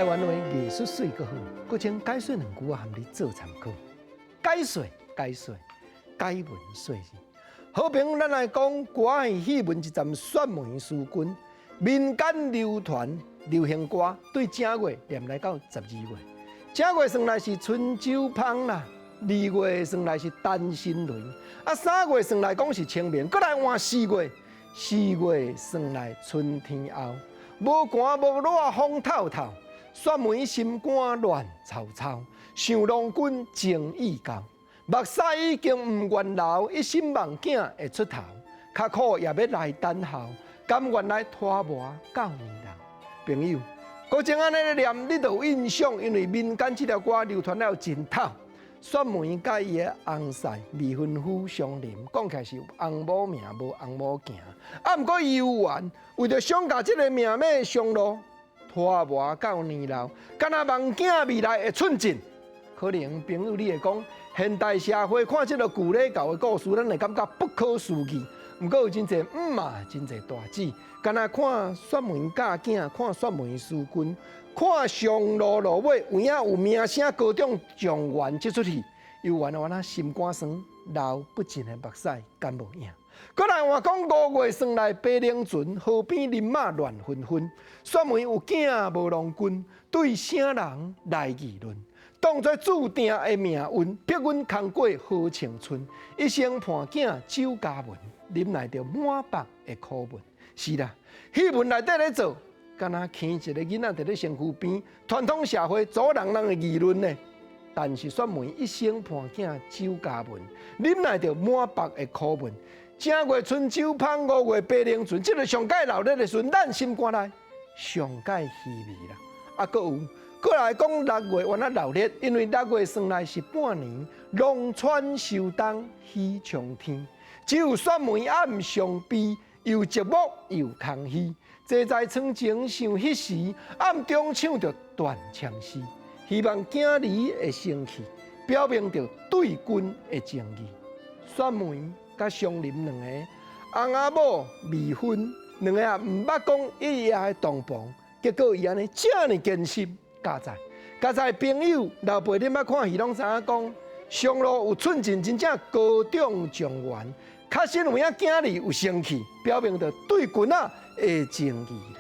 台灣話藝術媠閣好，閣將解說兩句仔含你做參考。解說解說解文說字，好朋友，咱來講歌仔戲戲文一站雪梅思君，民間流傳流行歌對正月念來到12月，正月算來是春秋芳啦，二月算來是單身雷，啊三月算來講是清明，閣來換四月，四月算來春天後，無寒無熱風透透，雪梅心肝亂糟糟，想郎君情意厚。目屎已經毋願流，一心望囝會出頭，較苦也欲來等候，甘願來拖磨到年老。朋友，閣將按呢咧念，你就有印象，因為民間這條歌流傳了真透。雪梅佮伊的翁婿未婚夫相林，講起來是有翁某命無翁某行。啊，毋過伊有緣，為著想共這个命馬上路，拖磨到年老，敢若望囝未來會寸進。可能朋友你會講，現代社會看這个舊禮舊的故事，咱會感覺不可思議。毋過有真濟毋嘛，真濟大姊，敢若看雪梅嫁囝，看雪梅思君，看上路落尾有影有名聲高中狀元這齣戲，猶原予咱心肝酸，流不盡的目屎敢無影。閣來換講五月算來白靈船，河邊林馬亂紛紛。雪梅有囝無郎君，對啥人來議論？當作注定的命運，逼阮扛過好青春，一生伴囝周嘉文，忍耐著滿腹的苦悶。是啦，戲文內底咧做，敢若牽一个囡仔佇咧身軀邊，傳統社會祖人人會議論呢。但是雪梅一生伴囝周嘉文，忍耐著滿腹的苦悶。正月春秋芳，五月白靈船，這个上蓋鬧熱的時陣，咱心肝內上蓋稀微啦。啊，閣有。閣來講六月，原來鬧熱，因為六月算來是半年，龍川秋冬喜沖天，只有雪梅暗傷悲，又寂寞又空虛。坐在窗前想彼時，暗中唱著斷腸詩，希望囝兒會成器，表明著對君的情義。雪梅佮湘林兩个翁仔某未婚，兩个也毋捌講一夜的洞房，結果伊按呢遮爾堅心。佳哉，佳哉朋友，老輩恁捌看戲攏知影講，上路有寸進，真正高中狀元，確實有影囝兒有成器，表明著對君仔的情義啦。